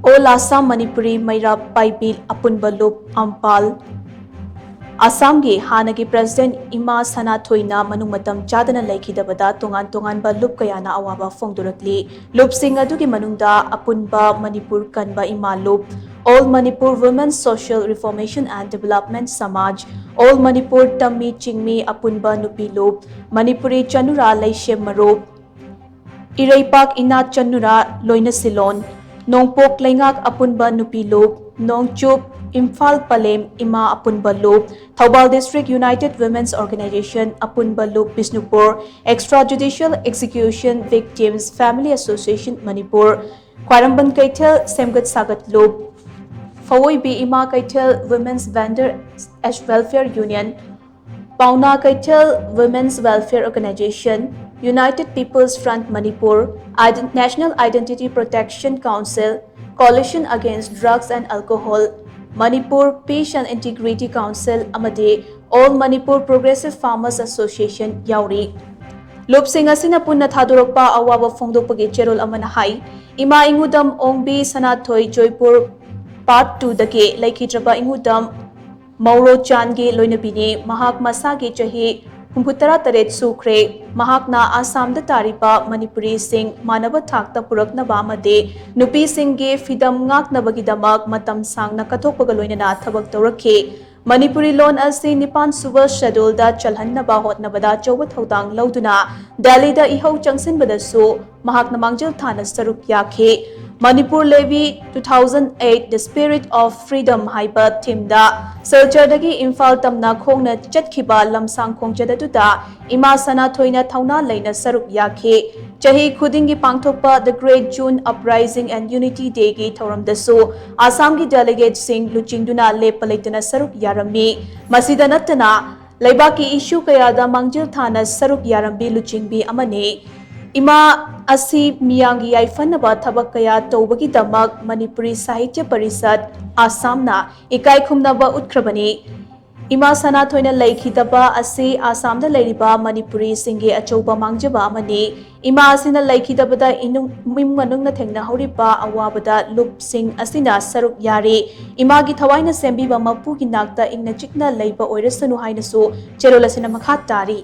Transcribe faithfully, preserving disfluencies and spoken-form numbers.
All Assam Manipuri ꯃꯩꯔꯥ ꯄꯥꯏꯕꯤ ꯑꯄꯨꯟꯕ ꯂꯨꯞ ꯑꯝꯄꯥꯜ ꯑꯁꯥꯝꯒꯤ ꯍꯥꯟꯅꯒꯤ ꯄ꯭ꯔꯦꯁꯤꯗꯦꯟꯠ ꯏꯃꯥ ꯁꯅꯥꯊꯣꯏꯅ ꯃꯅꯨꯡ ꯃꯇꯝ ꯆꯥꯗꯅ ꯂꯩꯈꯤꯗꯕꯗ ꯇꯣꯉꯥꯟ ꯇꯣꯉꯥꯟꯕ ꯂꯨꯞ ꯀꯌꯥꯅ ꯑꯋꯥꯕ ꯐꯣꯡꯗꯣꯔꯛꯂꯤ꯫ ꯂꯨꯞꯁꯤꯡ ꯑꯗꯨꯒꯤ ꯃꯅꯨꯡꯗ ꯑꯄꯨꯟꯕ ꯃꯅꯤꯄꯨꯔ ꯀꯟꯕ ꯏꯃꯥ ꯂꯨꯞ, All Manipur Women Social Reformation and Development Samaj, All Manipur ꯇꯝꯃꯤ ꯆꯤꯡꯃꯤ ꯑꯄꯨꯟꯕ ꯅꯨꯄꯤ ꯂꯨꯞ, ꯃꯅꯤꯄꯨꯔꯤ ꯆꯅꯨꯔꯥ ꯂꯩꯁꯦꯝ ꯃꯔꯨꯞ, ꯏꯔꯩꯄꯥꯛ ꯏꯅꯥꯠ ꯆꯅꯨꯔꯥ ꯂꯣꯏꯅ ꯁꯤꯂꯣꯟ, ꯅꯣꯡꯄꯣꯛ ꯂꯩꯉꯥꯛ ꯑꯄꯨꯟꯕ ꯅꯨꯄꯤ ꯂꯨꯞ, ꯅꯣꯡꯆꯨꯞ ꯏꯝꯐꯥꯜ ꯄꯂꯦꯝ ꯏꯃꯥ ꯑꯄꯨꯟꯕ ꯂꯨꯞ, Thoubal District United Women's Organization ꯑꯄꯨꯟꯕ ꯂꯨꯞ Bishnupur, Extra Judicial Execution Victims Family Association Manipur, ꯈ꯭ꯋꯥꯏꯔꯝꯕꯟ ꯀꯩꯊꯦꯜ ꯁꯦꯝꯒꯠ ꯁꯥꯒꯠ ꯂꯨꯞ, ꯐꯋꯣꯏꯕꯤ ꯏꯃꯥ ꯀꯩꯊꯦꯜ Women's Vendor Welfare Union, ꯄꯥꯎꯅꯥ ꯀꯩꯊꯦꯜ Women's Welfare Organization, United People's Front Manipur, Iden- National Identity Protection Council, Coalition Against Drugs and Alcohol, Manipur Peace and Integrity Council ꯑꯃꯗꯤ All Manipur Progressive Farmers Association ꯌꯥꯎꯔꯤ꯫ ꯂꯨꯞꯁꯤꯡ ꯑꯁꯤꯅ ꯄꯨꯟꯅ ꯊꯥꯗꯣꯔꯛꯄ ꯑꯋꯥꯕ ꯐꯣꯡꯗꯣꯛꯄꯒꯤ ꯆꯦꯔꯣꯜ ꯑꯃꯅ ꯍꯥꯏ, ꯏꯃꯥ ꯏꯉꯨꯗꯝ ꯑꯣꯡꯕꯤ ꯁꯅꯥꯊꯣꯏ Jaipur Part two ꯗꯒꯤ ꯂꯩꯈꯤꯗ꯭ꯔꯕ ꯏꯉꯨꯗꯝ ꯃꯧꯔꯣ ꯆꯥꯟꯒꯤ ꯂꯣꯏꯅꯕꯤꯅꯤ꯫ ꯃꯍꯥꯛ ꯃꯁꯥꯒꯤ ꯆꯍꯤ ꯍꯨꯝꯐꯨꯇꯔꯥ ꯇꯔꯦꯠ ꯁꯨꯈ꯭ꯔꯦ꯫ ꯃꯍꯥꯛꯅ ꯑꯁꯥꯝꯗ ꯇꯥꯔꯤꯕ ꯃꯅꯤꯄꯨꯔꯤꯁꯤꯡ ꯃꯥꯟꯅꯕ ꯊꯥꯛꯇ ꯄꯨꯔꯛꯅꯕ ꯑꯃꯗꯤ ꯅꯨꯄꯤꯁꯤꯡꯒꯤ ꯐꯤꯗꯝ ꯉꯥꯛꯅꯕꯒꯤꯗꯃꯛ ꯃꯇꯝ ꯁꯥꯡꯅ ꯀꯠꯊꯣꯛꯄꯒ ꯂꯣꯏꯅꯅ ꯊꯕꯛ ꯇꯧꯔꯛꯈꯤ꯫ ꯃꯅꯤꯄꯨꯔꯤ ꯂꯣꯟ ꯑꯁꯤ ꯅꯤꯄꯥꯟ ꯁꯨꯕ ꯁꯦꯗꯨꯜꯗ ꯆꯜꯍꯟꯅꯕ ꯍꯣꯠꯅꯕꯗ ꯑꯆꯧꯕ ꯊꯧꯗꯥꯡ ꯂꯧꯗꯨꯅ ꯗꯦꯜꯂꯤꯗ ꯏꯍꯧ ꯆꯪꯁꯤꯟꯕꯗꯁꯨ ꯃꯍꯥꯛꯅ ꯃꯥꯡꯖꯤꯜ ꯊꯥꯅ ꯁꯔꯨꯛ ꯌꯥꯈꯤ꯫ Manipur ꯂꯦꯕꯤ two thousand eight, The Spirit of Freedom ꯍꯥꯏꯕ ꯊꯤꯝꯗ ꯁꯤꯜꯆꯔꯗꯒꯤ ꯏꯝꯐꯥꯜ ꯇꯝꯅ ꯈꯣꯡꯅ ꯆꯠꯈꯤꯕ ꯂꯝꯁꯥꯡ ꯈꯣꯡꯆꯠ ꯑꯗꯨꯗ ꯏꯃꯥ ꯁꯅꯥꯊꯣꯏꯅ ꯊꯧꯅꯥ ꯂꯩꯅ ꯁꯔꯨꯛ ꯌꯥꯈꯤ꯫ ꯆꯍꯤ ꯈꯨꯗꯤꯡꯒꯤ ꯄꯥꯡꯊꯣꯛꯄ The Great June Uprising and Unity Day ꯒꯤ ꯊꯧꯔꯝꯗꯁꯨ ꯑꯁꯥꯝꯒꯤ delegateꯁꯤꯡ ꯂꯨꯆꯤꯡꯗꯨꯅ ꯂꯦꯞꯄ ꯂꯩꯇꯅ ꯁꯔꯨꯛ ꯌꯥꯔꯝꯃꯤ꯫ ꯃꯁꯤꯗ ꯅꯠꯇꯅ ꯂꯩꯕꯥꯛꯀꯤ issue ꯀꯌꯥꯗ ꯃꯥꯡꯖꯤꯜ ꯊꯥꯅ ꯁꯔꯨꯛ ꯌꯥꯔꯝꯕꯤ ꯂꯨꯆꯤꯡꯕꯤ ꯑꯃꯅꯤ꯫ ꯏꯃꯥ ꯑꯁꯤ ꯃꯤꯌꯥꯝꯒꯤ ꯌꯥꯏꯐꯅꯕ ꯊꯕꯛ ꯀꯌꯥ ꯇꯧꯕꯒꯤꯗꯃꯛ ꯃꯅꯤꯄꯨꯔꯤ ꯁꯥꯍꯤꯇ꯭ꯌ ꯄꯔꯤꯁꯠ ꯑꯁꯥꯝꯅ ꯏꯀꯥꯏ ꯈꯨꯝꯅꯕ ꯎꯠꯈ꯭ꯔꯕꯅꯤ꯫ ꯏꯃꯥ ꯁꯅꯥꯊꯣꯏꯅ ꯂꯩꯈꯤꯗꯕ ꯑꯁꯤ ꯑꯁꯥꯝꯗ ꯂꯩꯔꯤꯕ ꯃꯅꯤꯄꯨꯔꯤꯁꯤꯡꯒꯤ ꯑꯆꯧꯕ ꯃꯥꯡꯖꯕ ꯑꯃꯅꯤ꯫ ꯏꯃꯥ ꯑꯁꯤꯅ ꯂꯩꯈꯤꯗꯕꯗ ꯏꯅꯨꯡ-, ꯏꯃꯨꯡ ꯃꯅꯨꯡꯅ ꯊꯦꯡꯅꯍꯧꯔꯤꯕ ꯑꯋꯥꯕꯗ ꯂꯨꯞꯁꯤꯡ ꯑꯁꯤꯅ ꯁꯔꯨꯛ ꯌꯥꯔꯤ꯫ ꯏꯃꯥꯒꯤ ꯊꯋꯥꯏꯅ ꯁꯦꯝꯕꯤꯕ ꯃꯄꯨꯒꯤ ꯅꯥꯛꯇ ꯏꯪꯅ ꯆꯤꯛꯅ ꯂꯩꯕ ꯑꯣꯏꯔꯁꯅꯨ ꯍꯥꯏꯅꯁꯨ ꯆꯦꯔꯣꯜ ꯑꯁꯤꯅ ꯃꯈꯥ ꯇꯥꯔꯤ꯫